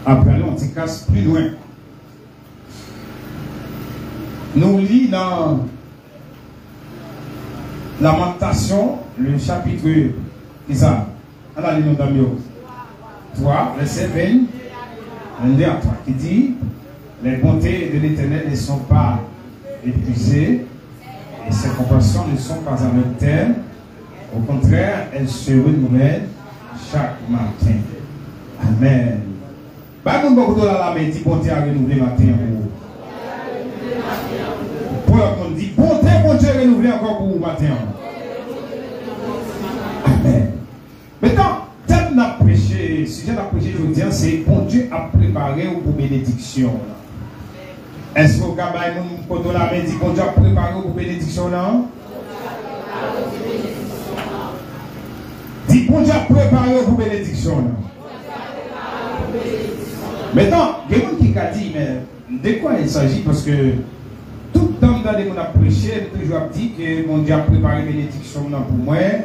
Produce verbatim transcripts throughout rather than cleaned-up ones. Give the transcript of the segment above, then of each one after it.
Apre, ale yon ti kras pi lwen. Nou li nan Lamentations, le chapitre, kisa? Ann ale non, dam yo. Twa, vèsè ven, vennde a twa, ki di, Les bontés de l'Éternel ne sont pas épuisées, et ses compassions ne sont pas à leur terme. Au contraire, elles se renouvellent chaque matin. Amen. Bay moun bò kote w la lamen, di, Bondye a renouvle maten an pou ou. Pou lòt moun, di, Bonte Bondye renouvle ankò pou ou maten an. Amen. Metan, tèm n ap preche, sijè n ap preche jodi a, se Bondye ap prepare w pou benediksyon w lan. Èske w ka bay moun kote w la, men di, Bondye ap prepare w pou benediksyon w lan? Di, Bondye ap prepare w pou benediksyon w lan. Metan, gen moun ki ka di, men de quoi il s'agit? Paske tout tan m tande moun ap preche, m toujou ap di ke Bondye ap prepare benediksyon m nan pou mwen.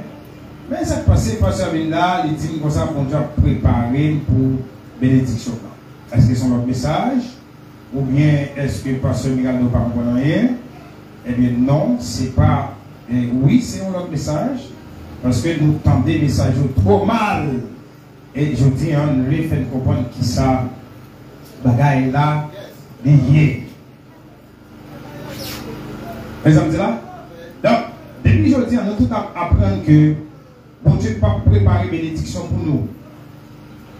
Men sa k pase, pastè vin la, li di m konsa, Bondye ap prepare m pou benediksyon m nan. Èske se yon lòt mesaj? Oubyen èske pastè Miraldo pa konprann anyen? Ebyen non, se pa, eh, wi, se yon lòt mesaj, paske nou tande mesaj yo twò mal. E jodi a, nou vle fè n konprann kisa bagay la li ye. Mezanmi, di la. Donk, depi jodi a, nou tout ap aprann ke Bondye p ap prepare benediksyon pou nou.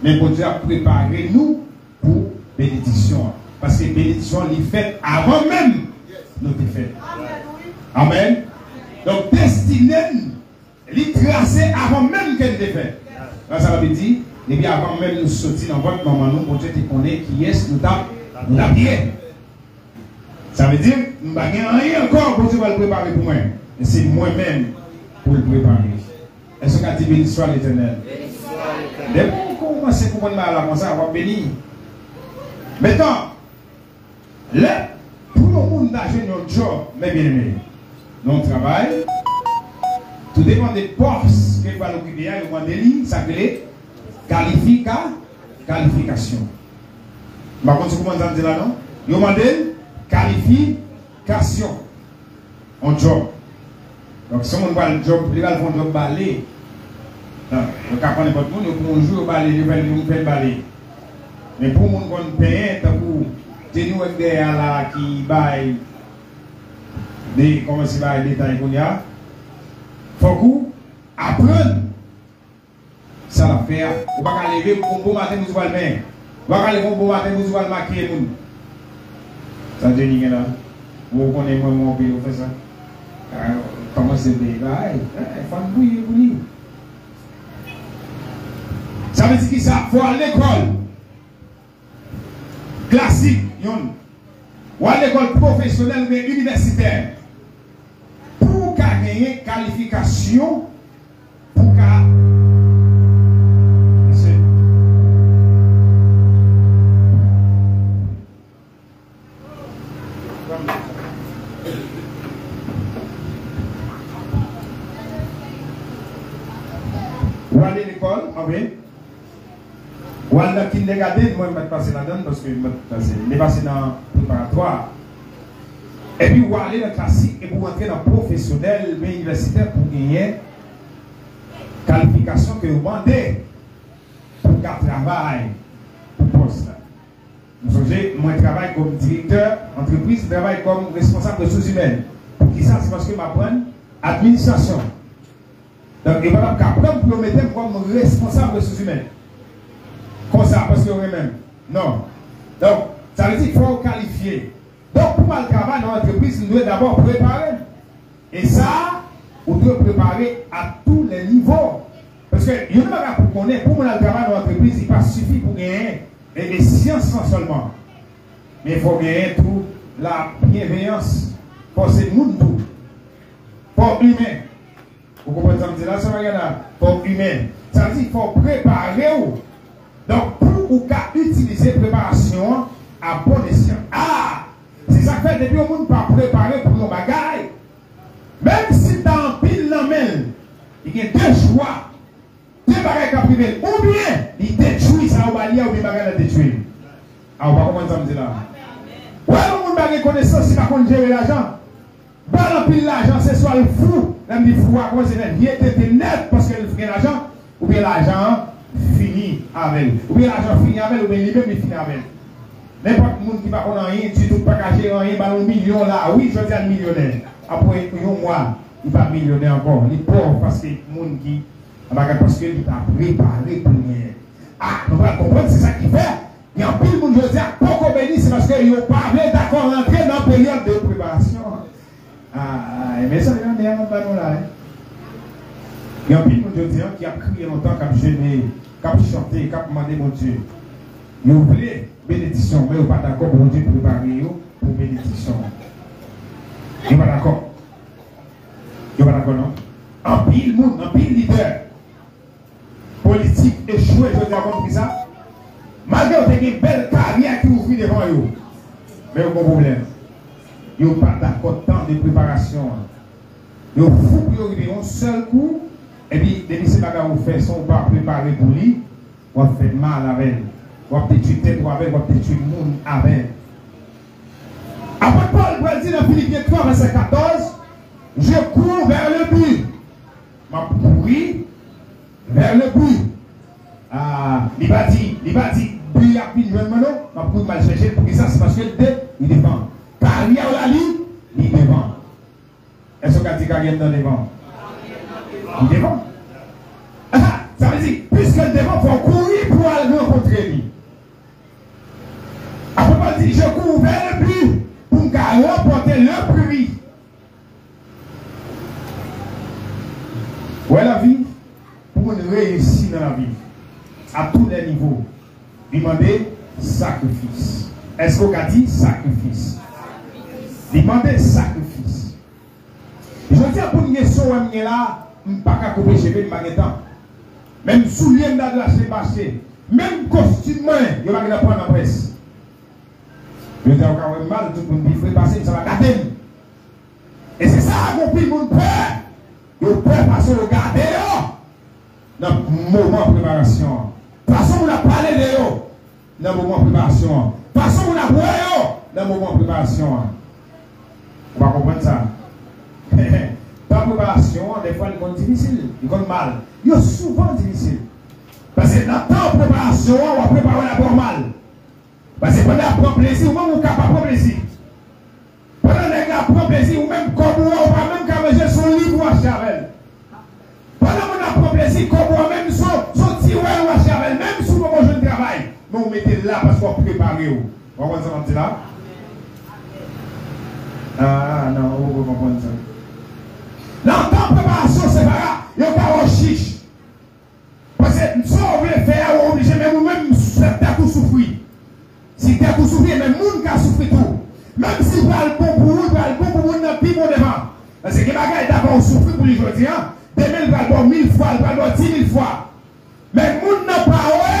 Men Bondye ap prepare nou pou benediksyon an. Paske benediksyon an, li fèt avan menm nou te fèt. Amen. Donk, destine n, li trase avan menm ke n te fèt. Sa, sa vle di, depi avan menm nou soti nan vant manman nou, Bondye te konnen kiyès nou t ap, nou t ap ye. Sa vle di, m pa gen anyen ankò Bondye pral prepare pou mwen. Men se mwen menm pou l prepare. Èske w ka di, Beni swa Letènèl? Depi w kòmanse konprann bagay la konsa, w ap beni. Metan, lè pou yon moun ta jwenn yon djòb, men byeneme, yon travay, tou depann de pòs ke l pral okipe a, yo mande li, sa k rele kalifika-, kalifikasyon. M pa konn si w konprann sa m di la, non? Yo mande l kalifikasyon. On djòb. Donk, si yon moun pral djòb, li pral fè yon djòb bale. Non, yo ka pran nenpòt moun, yo pran yon jou, yo bale, yo fè l, yo fè l bale. Men pou yon moun konn penyen, tankou teni w wè dèyè a la ki bay de, kòmanse bay detay kounye a, fòk ou aprann sa l ap fè a. Ou pa ka leve pou bon maten pou di w pral penyen. Ou pa ka leve pou bon maten pou di w pral makiye moun. Sa Jenny gen la? Ou konnen mwen, mwen anpil, ou fè sa. Ah, kòmanse veye bagay. Eh, fò n priye pou li. Sa vle di kisa? Fò w al lekòl. Klasik, yonn. W al lekòl pwofesyonèl oubyen inivèsitè pou w ka genyen kalifikasyon pou w ka, se, w ale lekòl, anben, w al nan kindergarten, mwen, m pa t pase ladan l, paske m pa t pase, m te pase nan preparatwa. Epi w ale nan klasik, epi w antre nan pwofesyonèl, men inivèsitè pou w genyen kalifikasyon ke yo mande pou w ka travay pou pòs la. M sonje, mwen travay kòm direktè antrepriz, m travay kòm responsab resous imèn. Poukisa? Se paske m aprann administrasyon. Donk, yo pa t ap ka pran m pou yo mete m kòm responsab resous imèn. Konsa, paske yo renmen m. Non. Donk, sa vle di, fò w kalifye. Donk, pou m al travay nan antrepriz, m dwe dabò prepare m. E sa, ou dwe prepare à tous les niveaux. Paske, youn nan bagay pou w konnen, pou moun al travay nan antrepriz, li pa sifi pou genyen e, e syans lan sèlman. Men fò w genyen tou la byenveyans. Fò w se moun tou. Fò w imen. Ou konprann sa m di la, sè Mariana? Fò w imen. Sa vle di fò w prepare w. Donk, pou ou ka itilize preparasyon an a bon esyan. A! Se sa k fè depi yon moun pa prepare pou yon bagay, menm si l ta anpil nan men l, li gen de chwa, de bagay k ap rive l. Oubyen, li detwi sa yo ba li a, oubyen bagay la detwi. detwi l. A, ou pa konprann sa m di la? Ou wè yon moun pa gen konesans, li pa konn jere lajan. Ba l anpil lajan, se swa l fou. Lè m di fou a, kòmanse fè vye tenten nèt paske l gen lajan, oubyen lajan an fini avè l. Oubyen lajan fini avè l, oubyen li menm li fini avè l. Nenpòt moun ki pa konn anyen ditou, ki pa ka jere anyen, ba l yon milyon la, wi, jodi a l milyonè. Apre yon mwa, li pa milyonè ankò. Li pòv paske moun ki anba gad paske li pa prepare pou li. A, nou pral konprann, se sa ki fè gen anpil moun jodi a poko beni, se paske yo pa vle dakò rantre nan peryòd de preparasyon an. A, a, e mesaj la, men an ba nou la, wi. Gen anpil moun jodi a ki ap kriye lontan, k ap jene, k ap chante, k ap mande Bondye. Yo vle benediksyon, men yo pa dakò pou Bondye prepare yo pou benediksyon an. Yo pa dakò. Yo pa dakò, non. Anpil moun, anpil lidè politik echwe jodi a, konn poukisa? Malgre yo te gen bèl karyè ki ouvri devan yo, men yo gen yon pwoblèm. Yo pa dakò tan de preparasyon an. Yo fou pou yo rive yon sèl kou, epi depi se bagay ou fè san ou pa prepare pou li, w ap fè mal avè l. W ap detwi tèt ou avè l, w ap detwi moun avè l. Apot Pòl pral di nan Filipyen twa vèsè katòz, je cours vers le but. M ap kouri vers le but. A, li pa di, li pa di bi a ap vin jwenn mwen non. M ap kouri m al chèche l. Poukisa? Se paske l de, li devan. Karyè w la li, li devan. Èske w ka di karyè m nan devan? Li devan. Aha, sa vle di, piske l devan, fò w kouri pou w al rankontre li. Apot Pòl di, je cours vers le but, pou m ka ranpòte le prix. Wè lavi, pou moun reyisi nan lavi, a tou lè nivo, li mande sakrifis. Èske w ka di sakrifis? Li mande sakrifis. Jodi a, pou m gen son wè m gen la, m pa ka koupe cheve m, m pa gen tan. Menm soulye m ta dwe achte, m pa achte. Menm kostim mwen, yo pa gentan pran nan près. Jodi a, ou ka wè m mal, tout moun pi fre pase m, sa va gate m. E se sa, gon pil moun pè. Yo pè paske yo gade yo nan moman preparasyon an. Fason moun ap pale de yo nan moman preparasyon an. Fason moun ap wè yo nan moman preparasyon an. Ou pa konprann sa? Tan preparasyon an, dèfwa, li konn difisil, li konn mal. Yo souvan difisil. Paske nan tan preparasyon an, w ap prepare w ap wè w mal. Paske pandan y ap pran plezi, ou menm ou ka pa pran plezi. Pandan nèg la ap pran plezi, ou menm kòb ou a, ou pa menm ka manje, se yon liv ou achte avè l. Pandan moun ap pran plezi, kòb ou a menm se yon, se yon ti wèl ou achte avè l, menm si w poko jwenn travay, men ou mete l la paske w ap prepare w. Ou konprann sa m ap di la? A, non, ou poko konprann sa. Nan tan preparasyon, se pa la, yo ka wè w chich. Paske sa w vle fè a, ou oblije, menm ou menm, fè tèt ou soufri. Si tèt ou soufri, men moun ka soufri tou. Menm si l pral bon pou ou, l pral bon pou moun nan pi bon devan. Paske gen bagay, dakò, ou soufri pou li jodi a, demen l pral ba w mil fwa, l pral ba w di mil fwa. Men moun nan pa wè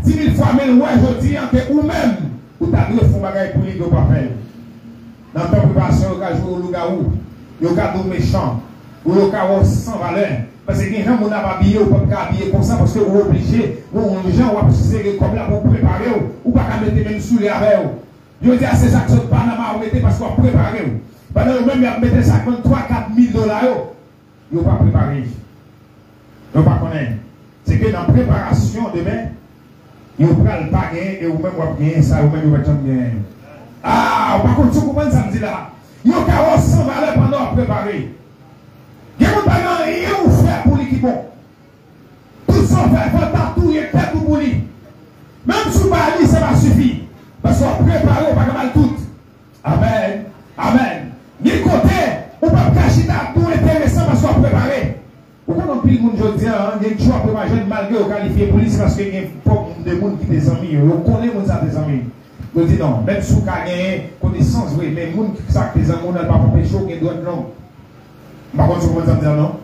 di mil fwa, men l wè jodi a ke ou menm, ou ta dwe fè yon bagay pou li, men w pa fè l. Nan tan preparasyon, yo ka jwe w lougawou, yo ka di w mechan, ou yo ka wè w san valè. Paske gen jan moun ap abiye, ou p ap ka abiye konsa, paske ou oblije, gon jan w ap sere kòb la pou w prepare w, ou pa ka mete menm soulye avè yo. Jodi a, se sa k sot Panama ou mete paske w ap prepare w. Pandan yo menm y ap mete sa k vann twa, kat mil dola yo. Yo pa prepare. Yo pa konnen. Se ke nan preparasyon demen, yo pral pa genyen e ou menm w ap genyen sa yo menm yo pa t janm genyen. A, ou pa konn si w konprann sa m di la. Yo ka wè w san valè pandan w ap prepare. Gen moun pa gen anyen ou fè pou li ki bon. Tout sa w fè, fò w ta touye tèt ou pou li. Menm si w ba li, sa pa sifi. Paske w ap prepare, w pa ka ba l tout. Amèn. Amèn. Gen kote, ou p ap ka chita ap di w enteresan paske w ap prepare. Ou konn anpil moun jodi a, gen djòb yo pa jwenn malgre yo kalifye pou li, se paske gen fòk de moun ki te zanmi yo. Yo konnen moun sa te zanmi. Yo di non, menm si w ka genyen konesans vre, men moun ki sa ki te zanmi w nan, l p ap anpeche w gen dwèt long. M pa konn si w konprann sa m di la non.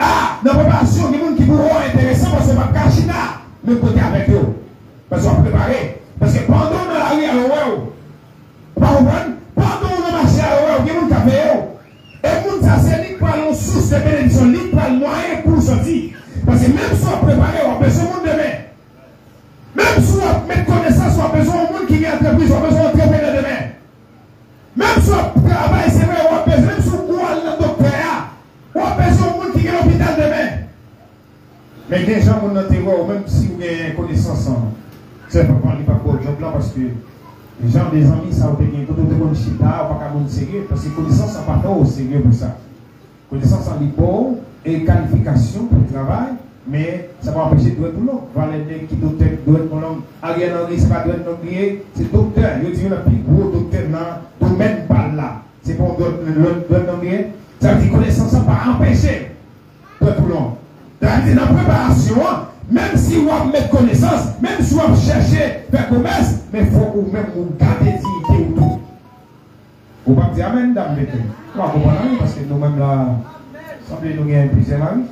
A, nan preparasyon, gen moun ki pou wè w enteresan paske w p ap ka chita menm kote avèk yo. Paske w ap prepare. Paske pandan w nan lari a, yo wè w. Ou pa konprann? Pandan w nan mache a, yo wè w, gen moun k ap veye w. E moun sa, se li k pral yon sous de benediksyon, li k pral mwayen pou w sòti. Paske menm si w ap prepare, w ap bezwen moun demen. Menm si w ap met konesans, Men gen jan moun nan te wè w, menm si w gen konesans lan, sè Fanfan li p ap ba w djòb lan, paske jan de zanmi sa w te gen, kote w te konn chita a, ou pa ka moun serye, paske konesans lan pa fè w serye pou sa. Konesans lan li ba w e kalifikasyon pou travay, men sa pa anpeche dwèt ou long. Valè nèg ki doktè dwèt nou long. Ariel Henry, se pa dwèt long li ye, se doktè. Yo di youn nan pi gwo doktè nan domèn pa l la. Se pa yon dwèt, dwèt, dwèt long li ye. Sa vle di konesans lan pa anpeche dwèt ou long. Sa vle di nan preparasyon an, menm si w ap met konesans, menm si w ap chèche fè komès, men fòk ou menm ou gade diyite w tou. Ou p ap di amèn, dam vete. Ou pa konprann anyen, paske nou menm la, sanble nou gen plizyè mari.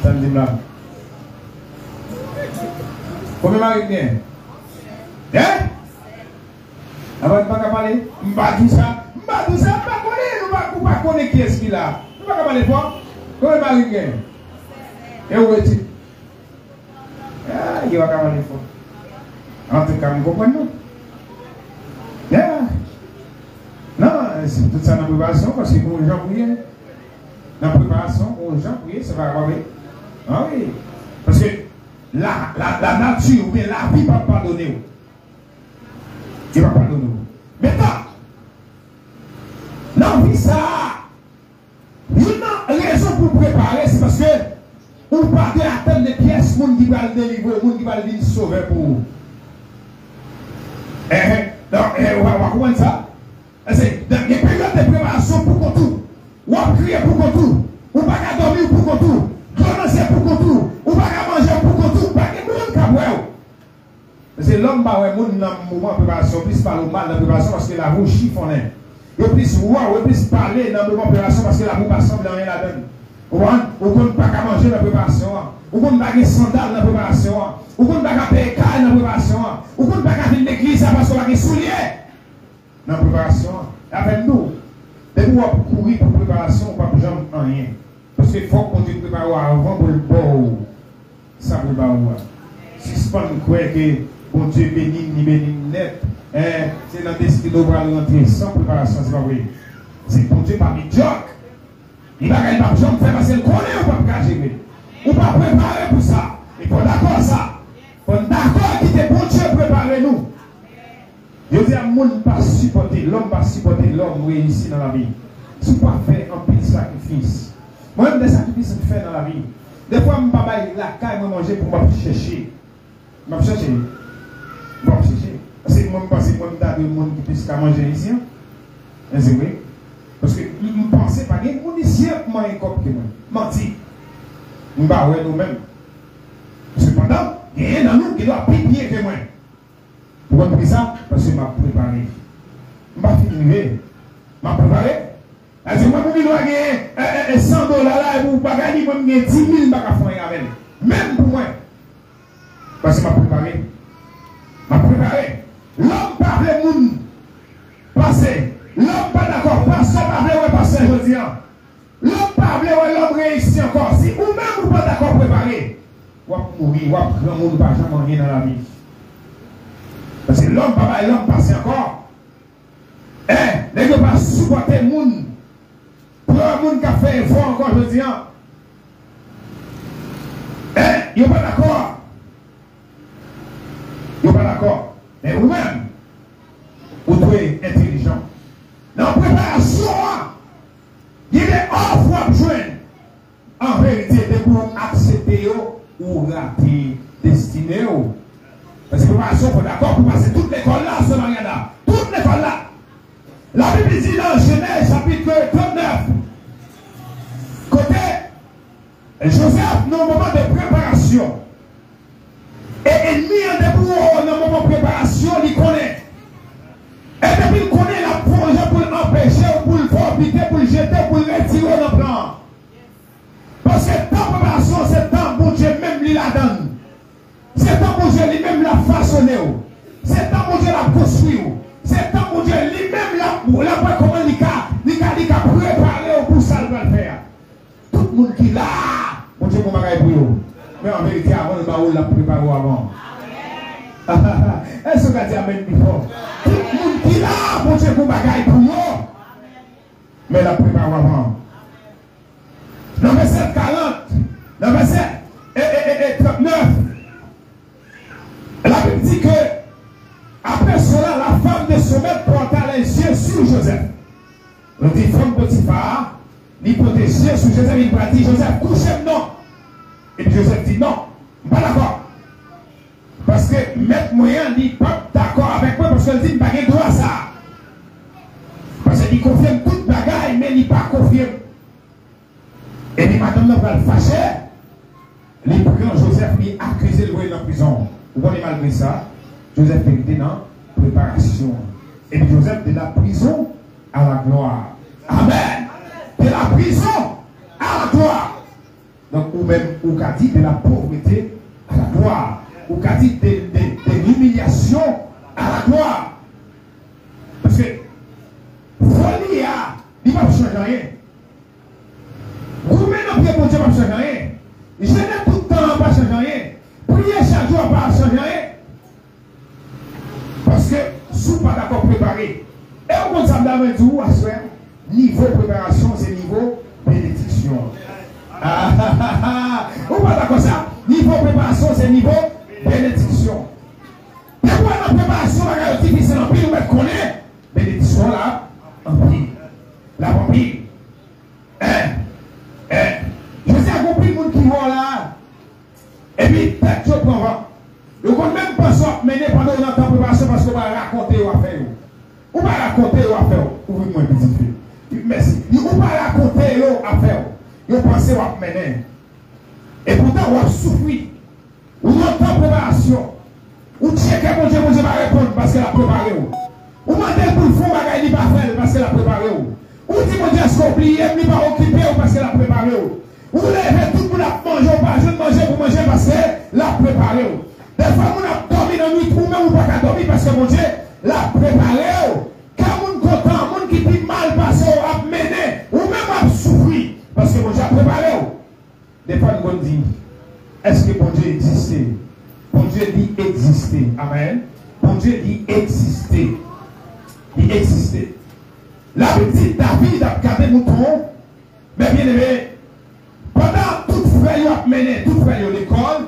Sa n di m la? Konbyen mari m gen? Hein? Apa n pa ka pale? M pa di w sa. M pa di w sa, m pa konnen. Nou pa, ou pa konnen kiyès ki la. Nou pa ka pale fò. Konbyen mari m gen? E ou rete? Ah, yo pa ka pale fò. Antouka, m konprann nou. Yeah. Non, se tout sa nan preparasyon, paske gon jan pou ye. Nan preparasyon, gon jan pou ye, se pa vre. Ah wi. Paske la, la, la nati oubyen lavi p ap padone w. Li p ap padone w. Mentnan, nan vi sa a, youn nan rezon pou w prepare, se paske ou pa dwe atann de pyès moun ki pral delivre w, moun ki pral vin sovè pou ou. Enhen. Donk, eh, w a, w a konprann sa? Paske gen peryòd de preparasyon pou kont ou. W ap kriye pou kont ou. Ou pa ka dòmi pou kont ou. Dlo nan zye pou kont ou. Ou pa ka manje pou kont ou. Pa gen moun k ap wè w. Paske lòm pa wè moun nan moman preparasyon, plis pale w mal nan preparasyon paske lavi w chifonnen. Yo plis wè w, yo plis pale nan moman preparasyon paske lavi w pa sanble anyen ladan l. Ou konprann? Ou konn pa ka manje nan preparasyon an. Ou konn pa gen sandal nan preparasyon an. Ou konn pa ka peye kay nan preparasyon an. Ou konn pa ka vin legliz la paske w pa gen soulye. Nan preparasyon an. E apèn tou, depi w ap kouri pou preparasyon, ou p ap janm anyen. Paske fòk Bondye prepare w avan pou l ba w sa prepare w a. Sispann kwè ke Bondye beni m, li beni m nèt. En, se nan destine w pral rantre san preparasyon, se pa vre. Se Bondye pa medyòk. Li bagay li p ap janm fè paske l konnen ou p ap ka jere. Ou pa prepare pou sa. E fò dakò sa. Fò n dakò kite Bondye prepare nou. Jodi a, moun pa sipòte, lòm pa sipòte lòm reyisi nan lavi. Si w pa fè anpil sakrifis. Mwen menm, de sakrifis m fè nan lavi. Defwa, m pa bay lakay mwen manje pou m ap chèche. M ap chèche. M ap chèche. Paske mwen, m panse mwen, m ta dwe moun ki plis ka manje isi an. Men se vre. Paske m, m panse pa gen moun isi an k manyen kòb ke mwen. Manti. M pa wè nou menm. Sepandan, genyen nan nou ki dwe pi byen ke mwen. Ou konn poukisa? Paske m ap prepare. M pa fin rive. M ap prepare. Sa di mwen, pou m gen dwa genyen, e, e, e, san dola la, epi w bagay li, mwen, m gen di mil, m pa ka fè anyen avè l. Menm pou mwen. Paske m ap prepare. M ap prepare. Lòm pa vle moun panse. Lòm pa dakò. Pastè pa vle wè pastè jodi a. Lòm pa vle wè lòm reyisi ankò. Si ou menm ou pa dakò prepare, w ap mouri, w ap granmoun, ou pa janm anyen nan lavi. Paske lòm pa bay lòm pase ankò. En, nèg yo pa sipòte moun. Pou yo wè moun k ap fè efò ankò jodi a. En, yo pa dakò. Yo pa dakò. Men ou menm, ou dwe entèlijan. Nan preparasyon an, gen de òf w ap jwenn. An verite, depi w aksepte yo, ou rate destine w. Paske preparasyon, fò dakò pou pase tout lekòl la, sè Mariana. Tout lekòl la. Labib li di nan Jenèz chapit trannèf, kote Jozèf nan yon moman de preparasyon. E ènmi an depi w wè w nan moman preparasyon, li konnen. E depi l konnen, l ap fè yon jan pou l anpeche w, pou l fè w bite, pou l jete w, pou l retire w nan plan an. Paske tan preparasyon an, se tan Bondye menm li ladan l. Se tan Bondye li menm l ap fasone w. Se tan Bondye l ap konstwi w. Se tan Bondye li menm l ap, l ap wè kòman li ka, li ka, li ka prepare w pou sa l pral fè a. Tout moun ki la a, Bondye gon bagay pou yo. Men an verite, avan l ba w, l ap prepare w avan. Èske w ka di amèn pi fò? Tout moun ki la a, Bondye gon bagay pou yo. Men l ap prepare w avan. Nan vèsè karant, Son mèt pòte lèzye sou Jozèf. Li di fanm Potifa a, li pote zye sou Jozèf, li pral di Jozèf, kouche m non. Epi Jozèf di non, m pa dakò. Paske mèt mwen an, li p ap dakò avèk mwen, paske l di m pa gen dwa sa. Paske li konfye m tout bagay, men li pa konfye m. Epi madanm nan pral fache, li pran Jozèf, li akize l, voye l nan prizon. Ou konnen malgre sa, Jozèf te rete nan preparasyon an. Epi Jozèf de la prison à la gloire. Amèn. De la prison à la gloire. Donk ou menm, ou ka di de la pauvreté à la gloire. Ou ka di de, de, de l'humiliation à la gloire. Paske foli a, li p ap chanje anyen. Goumen nan pye Bondye p ap chanje anyen. Jene tout tan an pa chanje anyen. Priye chak jou a pa chanje anyen. Paske si w pa dakò prepare. E w konn sa m ta renmen di w aswè, nivo preparasyon se nivo benediksyon. Ou pa dakò sa? Nivo preparasyon se nivo benediksyon. Depi w nan preparasyon, bagay yo difisil anpil, ou mèt konnen benediksyon la anpil. L ap anpil. Hein? Hein? Jodi a, gen anpil moun ki wè w la, epi tèt yo pran van. Yo konn menm panse w ap mennen pandan w nan tan preparasyon paske w pa rakonte yo afè yo. Ou pa rakonte yo afè w. Ouvri mwen pitit fi. Mèsi. Ou pa rakonte yo afè w. Yo panse w ap mennen. Epoutan, w ap soufri. Ou nan tan preparasyon. Ou tcheke Bondye, Bondye pa reponn paske l ap prepare w. Ou mande l pou l fè yon bagay, li pa fè l paske l ap prepare w. Ou di Bondye, èske w bliye m? Li pa okipe w paske l ap prepare w. Ou leve, tout moun ap manje, ou pa jwenn manje pou manje paske l ap prepare w. Defwa moun ap dòmi nan nwit, ou menm ou pa ka dòmi paske Bondye l ap prepare w. Kè moun kontan, moun ki pi mal pase w ap mennen, ou menm w ap soufri paske Bondye ap prepare w. Defwa n konn di, èske Bondye egziste? Bondye li egziste. Amèn. Bondye li egziste. Li egziste. Labib di David ap gade mouton. Men byeneme, pandan tout frè yo ap mennen tout frè yo lekòl,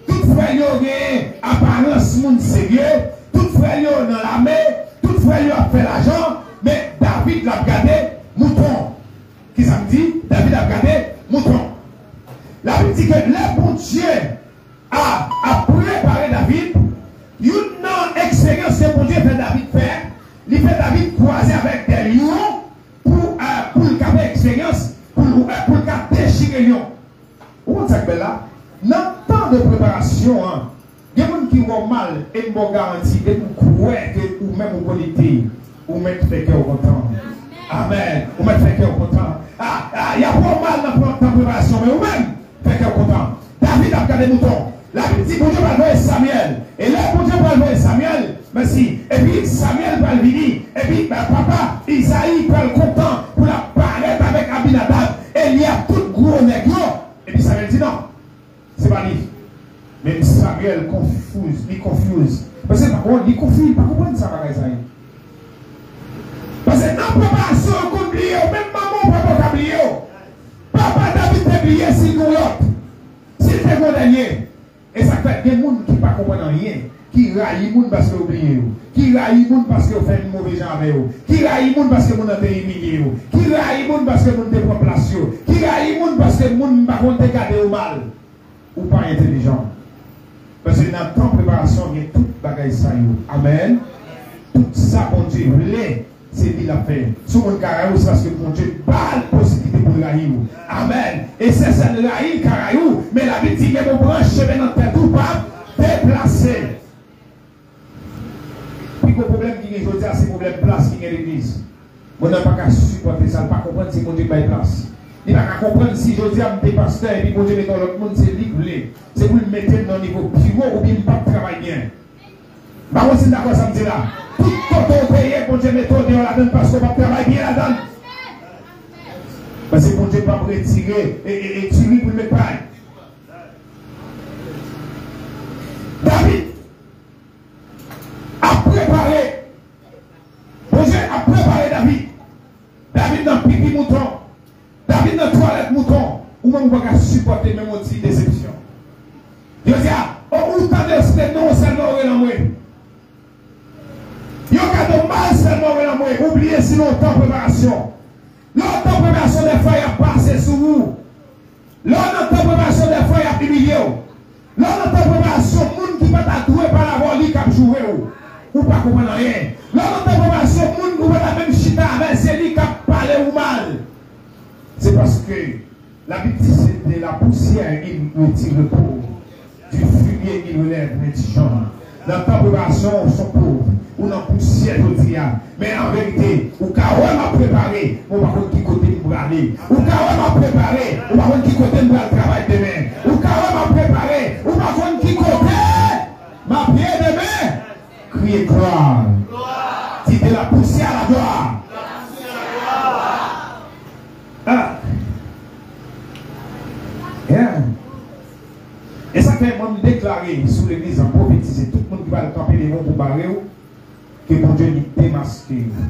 tout frè yo gen aparans moun serye, tout frè yo nan lame, tout frè yo ap fè lajan, men David l ap gade mouton. Kisa m di? David ap gade mouton. Labib di ke lè Bondye a ap prepare David, youn nan eksperyans ke Bondye fè David fè, li fè David kwaze avèk de lyon pou, a, pou l ka fè eksperyans, pou l, a, pou l ka dechire lyon. Ou konn sa k bèl la? Nan tan de preparasyon an, gen moun ki wè w mal, e m ba w garanti, depi w kwè ke ou menm ou konekte, ou mèt fè kè w kontan. Amèn. Ou mèt fè kè w kontan. A, a, y ap wè w mal nan pre-, nan preparasyon, men ou menm, fè kè w kontan. David ap gade mouton. Labib di Bondye pral voye Samyèl. E lè Bondye pral voye Samyèl, mèsi, epi Samyèl pral vini, epi, ben, papa Izayi pral kontan pou l ap parèt avèk Abinadab, Elyab, tout gwo nèg yo. Epi Samyèl di non. Se pa li. Men Samyèl konfuz, li konfuz. Paske pa konn, li konfuz, li pa konprann sa bagay sa ye. Paske nan preparasyon, yo konn bliye w, menm manman w, papa w ka bliye w. Papa David te bliye si l gen yon lòt, si l te gen yon dènye. E sa k fè gen moun ki pa konprann anyen, ki rayi moun paske yo bliye yo, ki rayi moun paske yo fè moun move jan avè yo, ki rayi moun paske moun nan te imilye yo, ki rayi moun paske moun te pran plas yo, ki rayi moun paske moun pa konn te gade yo mal. Ou pa entelijan. Paske nan tan preparasyon, gen tout bagay sa yo. Amèn. Tout sa Bondye vle, se li l ap fè. Si yon moun ka rayi w, se paske Bondye ba l posiblite pou l rayi w. Amèn. E se sèl rayi l ka rayi w, men Labib di, menm yon branch cheve nan tèt ou p ap deplase. Pi gwo pwoblèm ki gen jodi a, se pwoblèm plas ki gen legliz. Moun nan pa ka sipòte sa, li pa konprann se Bondye k bay plas. Li pa ka konprann si jodi a m te pastè epi Bondye mete yon lòt moun, se li k vle. Se pou l mete m nan nivo pi wo oubyen m p ap travay byen. M pa konn si n dakò sa m di la. Tout kote w te ye, Bondye mete w deyò ladan l paske w p ap travay byen ladan l. Paske Bondye p ap retire e, e, e diri pou l met pay. David ap prepare. Bondye ap prepare David. David nan pipi mouton. David nan twalèt mouton. Ou menm ou pa ka sipòte menm yon ti desepsyon. Yo di a, o, ou tande yo site non sèlman ou rele anmwe. Yo gade w mal Ou bliye si nan tan preparasyon. Lè w nan tan preparasyon, dèfwa y ap pase sou ou. Lè w nan tan preparasyon, dèfwa y ap imilye w. Lè w nan tan preparasyon, moun ki pa ta dwe pale avè w, li k ap joure w. Ou pa konprann anyen. Lè w nan tan preparasyon, moun ou pa ta menm chita avè l, se li k ap pale ou mal. Se paske Labib di, c'est de la poussière il retire le pauvre, du fumier il relève l'indigent. Nan tan preparasyon, ou se yon pòv, ou nan pousyè jodi a. Men an verite, ou ka wè m ap prepare, men ou pa konn ki kote m prale. Ou ka wè m ap prepare, ou pa konn ki kote m pral travay demen. Ou ka wè m ap prepare, ou pa konn ki kote m ap ye demen. Kriye glwa. Di, de la poussière à la gloire. Ah. Yeah. E sa k fè mwen m deklare sou legliz lan, pwofetize, tout moun ki pral kanpe devan w pou bare w, ke Bondye li demaske w.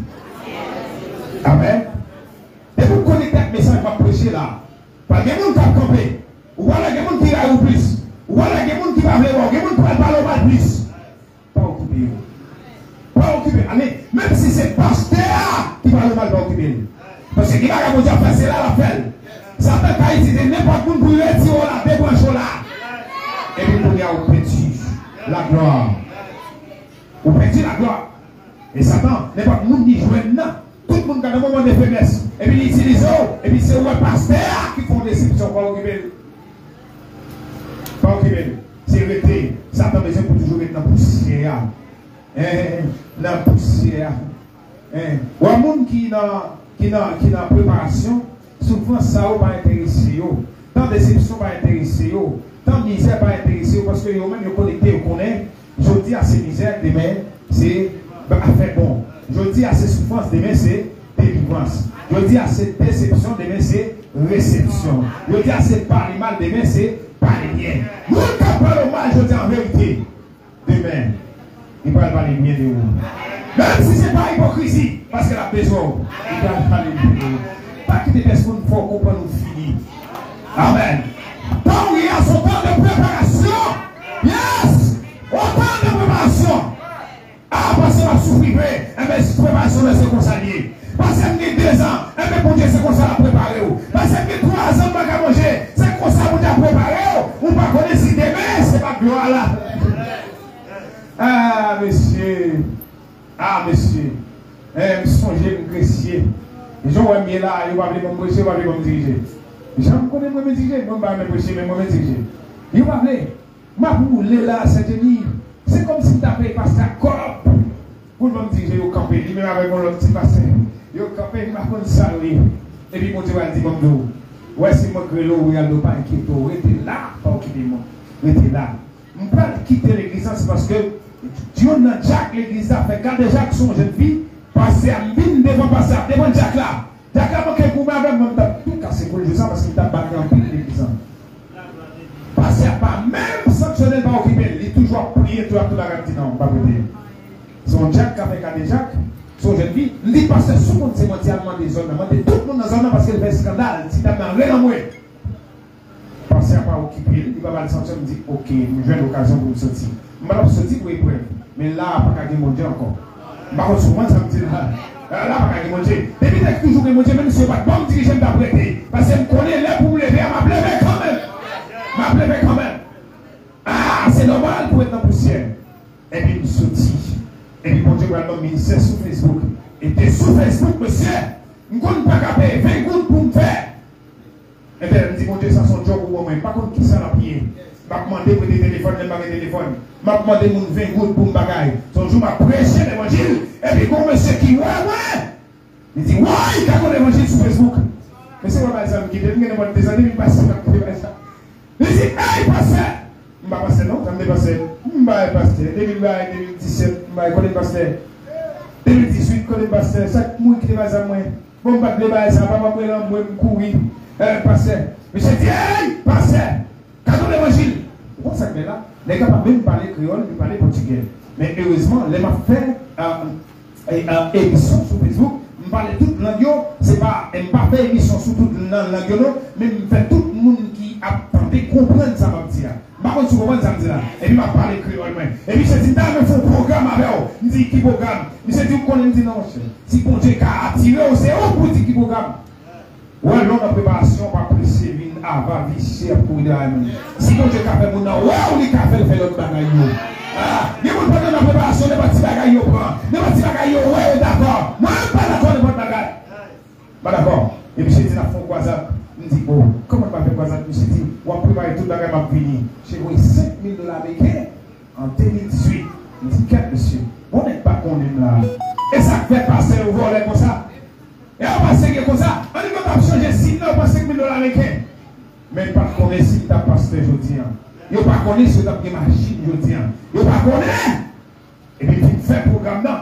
Amèn. Depi w konekte ak mesaj m ap preche la, pral gen moun k ap kanpe. Ou pral wè gen moun ki rayi w plis. Ou pral wè gen moun ki pa vle wè w. Gen moun ki pral pale w mal plis. Pa okipe yo. Pa okipe. Ale, menm si se pastè a ki pale w mal, pa okipe l. Paske gen bagay Bondye ap fè, se la l ap fè l. Satan ka itilize nenpòt moun pou l retire w la, debranche w la. Epi kounye a, ou pèdi laglwa. Ou pèdi laglwa. E Satan, nenpòt moun li jwenn nan, tout moun ka nan moman de feblès. Epi li itilize w, epi se ou wè pastè a ki fè w desepsyon, pa okipe l. Pa okipe l. Se rete. Satan bezwen pou toujou ret nan pousyè a. Hein, nan pousyè a. Hein. Ou wè moun ki nan, ki nan, ki nan preparasyon, soufrans sa yo pa enterese yo. Tan desepsyon pa enterese yo. Tan mizè pa enterese yo, paske yo menm yo konekte, yo konnen jodi a se mizè, demen se afè bon. Jodi a se soufrans, demen se delivrans. Jodi a se desepsyon, demen se resepsyon. Jodi a se pale mal, demen se pale byen. Moun k ap pale w mal jodi a, an verite, demen li pral pale byen de ou. Menm si se pa ipokrizi, paske l ap bezwen w, li pral pale byen de ou. Pa kite pèsonn fè w konprann ou fini. Amèn. Tan w ye a se yon tan de preparasyon. Yes! Yon tan de preparasyon. Ah, pastè, m ap soufri vre. Enben, preparasyon nan se konsa l ye. Pastè, m gen dezan. Enben, Bondye se konsa l ap prepare w. Pastè, m gen twazan m pa ka manje. Se konsa Bondye ap prepare w. Ou pa konnen si demen se pa glwa la. Ah, mesye. Ah, mesye. Eh, m sonje m Gresye. Jan w wè m ye la, yo pa vle ban m preche, yo pa vle ban m dirije. Jan m konnen m renmen dirije, mwen m pa renmen preche, men m renmen dirije. Yo pa vle. M ap woule la, Senteni. Se kòmsi m ta peye pastè a kòb pou l ban m dirije, yo kanpe. Li menm avèk yon lòt ti pastè. Yo kanpe, m pa konn sa yo ye. Epi Bondye pral di, ban m di w, wè si mwen k rele w, Rinaldo, pa enkyete w. Rete la, pa okipe mwen. Rete la. M pral kite legliz la, se paske youn nan dyak legliz la fè kadejak sou yon jèn fi. Pastè a, m vin devan pastè a, devan dyak la. Dyak la manke goumen avè m, mwen m t ap tou kase kou l jou sa paske m t ap bat anpil legliz la. Pastè a pa menm sanksyone l, pa okipe l. Li toujou ap priye, toujou ap tout bagay, m di non, m p ap rete. Se yon dyak k ap fè kadejak, se yon jèn fi. M di pastè, si w konn se manti, al mande zòn nan, mande tout moun nan zòn nan paske l fè eskandal, ti dam nan rele anmwe. Pastè a pa okipe l, li pa ba l sanksyon, m di, oke, m jwenn okazyon pou m soti. M pa t ap soti pou eprèv, men la a pa ka gen Bondye ankò. M pa konn si w konprann sa m di la. La a pa ka gen Bondye. Depi te toujou gen Bondye, menm si yo pa t ban m dirije, m t ap rete. Paske m konnen lè pou m leve a, m ap leve kanmenm. M ap leve kanmenm. Ah, se nòmal pou ret nan pousyè. Epi m soti. Epi Bondye pral ban m ministè sou Facebook. E te sou Facebook, mesye, m konn pa ka peye ven goud pou m fè. Enben, m di, Bondye, sa se yon djòb ou ban mwen. M pa konn kisa l ap ye. M ap mande prete telefòn, lè m pa gen telefòn. M ap mande moun ven goud pou m bagay. Se yon jou m ap preche levanjil, epi gon mesye ki wè mwen. Li di, woy, gade yon levanjil sou Facebook. Mesye wè bagay sa, m kite l, m gen nenpòt de zan, depi m pase, m ap kite bagay sa. Li di, ey, pastè! M pa pastè, non, sa m te pastè. M bay pastè, de mil bay, de mil disèt, m bay, kote m pastè? De mil dizuit, kote m pastè? Sa k mouri kite bagay sa mwen. Bon, m pa t vle bay sa, papa m rele anmwe, m kouri. Eh, pastè. Misye di, ey, pastè, gade yon levanjil. Ou konn sa k bèl la? Nèg la pa menm pale kreyòl, li pale pòtigè. Men erezman, lè m ap fè, eh, eh, eh, emisyon sou Facebook, m pale tout lang yo, se pa, eh, m pa fè emisyon sou tout nan lang yo non, men m fè tout moun ki ap tande konprann sa m ap di a. M pa konn si w konprann sa m di la. Epi m ap pale kreyòl mwen. Epi misye di, "M ta renmen fè yon pwogram avè w." M di, "Ki pwogram?" Misye di, "Ou konnen?" M di, "Non, monchè. Si Bondye ka atire w, se ou pou di ki pwogram." Ou wè, lè w nan preparasyon, pa prese vin ava visye ap kouri dèyè moun. Si Bondye ka fè moun nan wè w, li ka fè l fè lòt bagay yo. Ah, gen moun pandan nan preparasyon, nenpòt ti bagay yo pran, nenpòt ti bagay yo wè, yo dakò. Mwen menm pa dakò nenpòt bagay. Pa dakò. E misye di n ap fè yon kwazad. M di, "O, kòman n pral fè kwazad?" Misye di, "W ap prepare tout bagay, m ap vini." Misye voye senk mil dola ameriken an de mil dizuit. M di, "Kèt, mesye, bon nèg pa konnen m la." E sa k fè pastè yo vòlè konsa? E yo pa serye konsa? Annik yo t ap chanje sim nan, yo pran senk mil dola ameriken. Men yo pa t konnen si m t ap pastè jodi a. Yo pa konnen si yo t ap gen machin jodi a. Yo pa konnen! Epi m fin fè pwogram nan.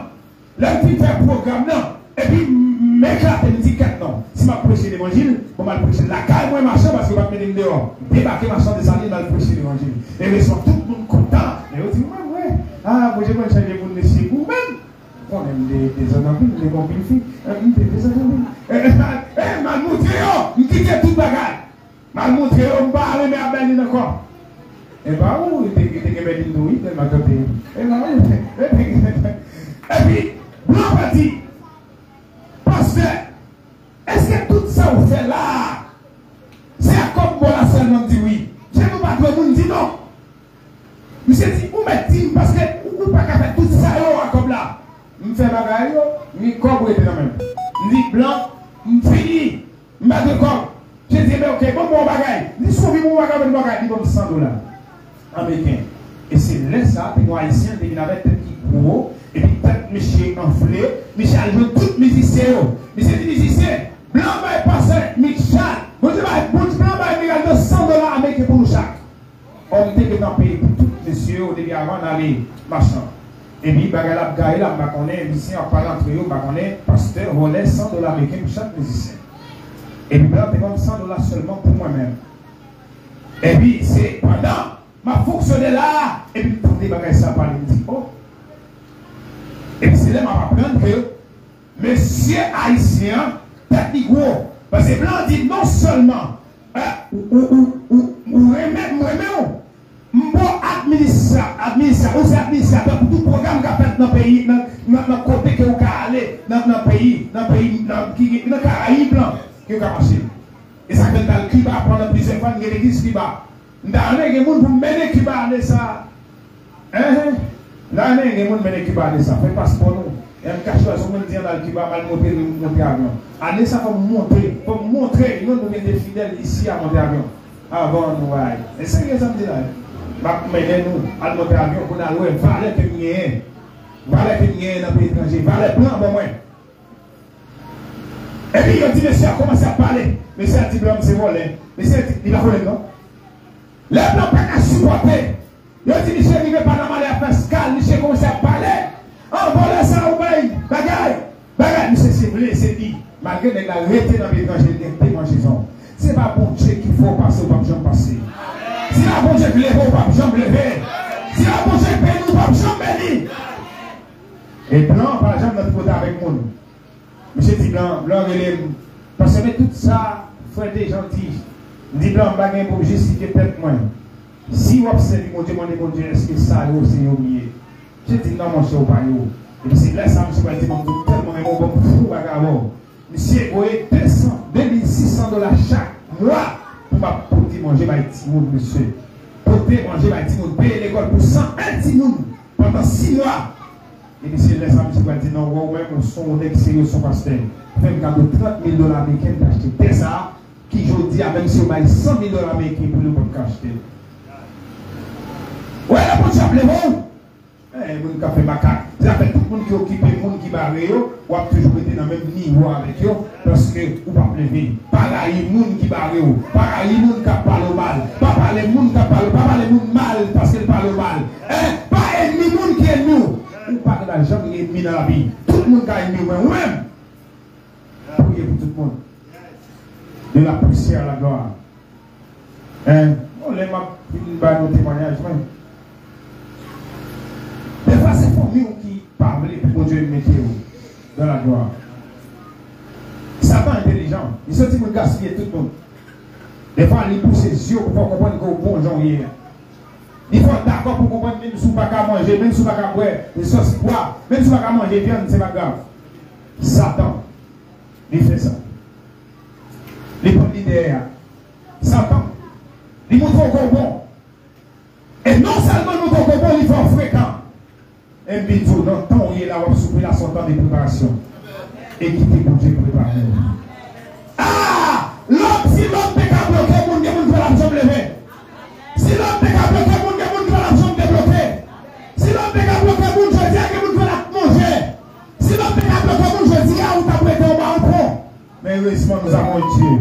Lè m fin fè pwogram nan, epi m eklate, m di, "Kèt non, si m ap preche levanjil, bon, m al preche lakay mwen, machan, paske yo pa t mete m deyò." M debake machan Desalin, m al preche levanjil. Erezman, tout moun kontan. Men yo di, "Mwen, mwen, ah, Bondye konn chanje moun, mesye, ou menm." Konnen m te dezòd anpil, m te gen anpil fi, eh, m te dezòd anpil. Eh, eh, eh, m al montre yo, m kite tout bagay. M al montre yo, m pa renmen ap Bèlin ankò. E pa ou, li te, li te gen Bèlin tou, wi, tèlman tante. E pa ou, li te, li te gen. Epi, blan pa di, "Pastè, èske tout sa ou fè la a, se ak kòb bò la sèlman?" M di, "Wi." "Jan nou pa dwe moun?" M di, "Non." Misye di, "Ou mèt di m, paske ou, ou pa ka fè tout sa yo ak kòb la." M fè bagay yo, men kòb rete nan men m. M di, "Blan, m fini. M pa dwe kòb." Misye di, "Ebyen, oke, ban m yon bagay." M di, "Si w vin ban m yon bagay, ban m yon bagay." Li ban m san dola ameriken. E se lè sa a, te gen yon Ayisyen, te vin avè tèt ki gwo, epi tèt misye anfle. Misye al jwenn tout mizisyen yo. Misye di mizisyen, "Blan bay pastè Michal, Bondye bay, Bondye blan bay Miraldo san dola ameriken pou nou chak." Òm te gentan peye pou tout mesye yo depi avan n ale machan. Epi bagay la ap gaye la, m pa konnen, mizisyen ap pale antre yo, m pa konnen, pastè vòlè san dola ameriken pou chak mizisyen. Epi blan te ban m san dola sèlman pou mwen menm. Epi se pandan m ap fonksyone la a, epi m tande bagay sa pale, m di, "O." Epi se lè m ap aprann ke mesye ayisyen an, tèt li gwo. Paske blan di non sèlman, eh, ou, ou, ou, ou, ou renmen, m renmen w. M bon administra-, administra-, ou se administratè pou tout pwogram k ap fèt nan peyi, nan, nan, nan kote ke ou ka ale, nan, nan peyi, nan peyi, nan, ki, nan Karayib lan, ke ou ka mache. E sa k fè m t al Kiba pandan plizyè fwa, m gen legliz Kiba. M ta renmen gen moun pou m mennen Kiba ane sa a. Enhen. M ta renmen gen moun mennen Kiba ane sa a. Fè paspò nou. E m ka chwazi yon moun di ann al Kiba, m al monte, m monte avyon. Ane sa a fò m monte, fò m montre youn oubyen de fidèl isi a monte avyon. Avan nou bay. E serye sa m di la, wi. M ap mennen nou al monte avyon pou n al wè valè ke m genyen. Valè ke m genyen nan peyi etranje. Valè blan ban mwen. Epi yo di mesye a kòmanse ap pale. Mesye a di blan m se vòlè. Mesye a di, li pa vòlè non. Lè blan pa ka sipòte, yo di misye rive Panama, li ap fè eskal, misye kòmanse ap pale. An vòlè sa ou bay bagay, bagay, misye se vle, se li. Malgre nèg la rete nan peyi etranje, li gen demanjezon. Se pa Bondye ki fè w pase, ou p ap janm pase. Se pa Bondye k leve w, ou p ap janm leve. Se pa Bondye k beni w, ou p ap janm beni. E blan pa janm nan tripotay avèk moun. Misye di blan, blan rele m. Pastè, men tout sa frè Dejan di. M di blan, m pa gen pou m jistifye tèt mwen. Si w ap sèvi Bondye, mande Bondye èske sa yo se yo m ye. Misye di non monchè, ou pa yo. Epi se lè sa misye pral di m, m tèlman renmen w, ban m fou bagay avè w. Misye voye de san, de mil sis san dola chak mwa pou m ap pote manje bay timoun, mesye. Pote manje bay timoun, peye lekòl pou san en timoun pandan sis mwa. Epi se lè sa misye pral di non, wè w menm, ou se yon nèg serye, ou se yon pastè. Fè m kado trant mil dola ameriken, m te achte tè sa a, ki jodi a, menm si yo bay san mil dola ameriken pou li, ou p ap ka achte l. Wè lè Bondye ap leve w, eh, moun k ap fè makak. Se sa k fè tout moun ki okipe moun ki bare yo, w ap toujou rete nan menm nivo avèk yo, paske ou p ap leve. Pa rayi moun ki bare w. Pa rayi moun k ap pale w mal. Pa pale moun k ap pale, pa pale moun mal paske l pale w mal. Hein? Pa ènmi moun ki ènmi w. Ou pa gentan janm gen ènmi nan lavi. Tout moun ka ènmi w, men ou menm, priye pou tout moun. De la poussière à la gloire. Hein? Bon, lè m ap fin ba nou temwayaj mwen. Defwa se fanmi w ki pa vle pou Bondye mete w dans la gloire. Satan entèlijan. Li se yon timoun gaspiye tout moun. Defwa li pouse zye w pou fè w konprann ke w bon jan w ye a. Li fè w dakò pou konprann, menm si w pa ka manje, menm si w pa ka bwè sòs pwa, menm si w pa ka manje vyann, se pa grav. Satan, li fè sa. Li pran lidè a. Satan, li montre w ke w bon. E non sèlman li montre w ke w bon, li fè w frekan. E m vin di w, nan tan w ye la, w ap soufri la, se yon tan de preparasyon. E kite Bondye prepare w. Ah! Lòm, si lòm te ka bloke moun, gen moun ki pa t ap janm leve. Si lòm te ka bloke moun, gen moun ki pa t ap janm debloke. Si lòm te ka bloke moun, jodi a, gen moun ki pa t ap manje. Si lòm te ka bloke moun, jodi a, ou t ap rete anba yon pon. Men erezman, nou avon yon Dye.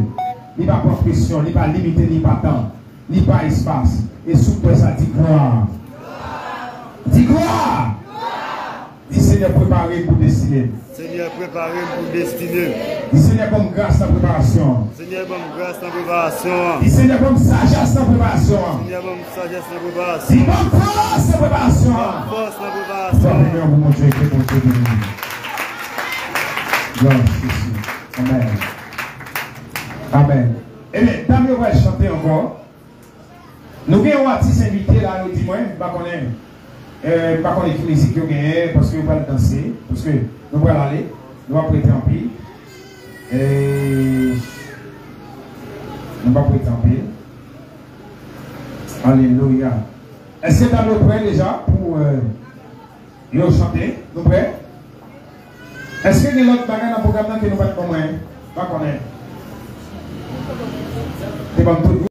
Li pa pran presyon, li pa limite, li pa tan, li pa espas. E si w kwè sa, di glwa. Di glwa! Di, Senyè, prepare m pou destine m. Senyè, prepare m pou destine m. Di, Senyè, ban m gras nan preparasyon an. Senyè, ban m gras nan preparasyon an. Di, Senyè, ban m sajès nan preparasyon an. Senyè, ban m sajès nan preparasyon an. Di, ban m fòs nan preparasyon an. Ban m fòs nan preparasyon an. Fè yon pou Bondye, ke Bondye beni nou. Glwa a Jezi. Amèn. Amèn. Ebyen, dam yo pral chante ankò. Nou gen yon atis envite la, yo di mwen, m pa konnen, eh, m pa konnen ki mizik yo genyen, paske yo pral danse, paske nou pral ale, nou p ap rete anpil. Eh, nou p ap rete anpil. Alelouya. Èske dam yo prè deja pou, eh, yo chante? Nou prè? Èske gen lòt bagay nan pwogram nan ke nou pa t ban mwen? Pa konnen. Te ban m tout.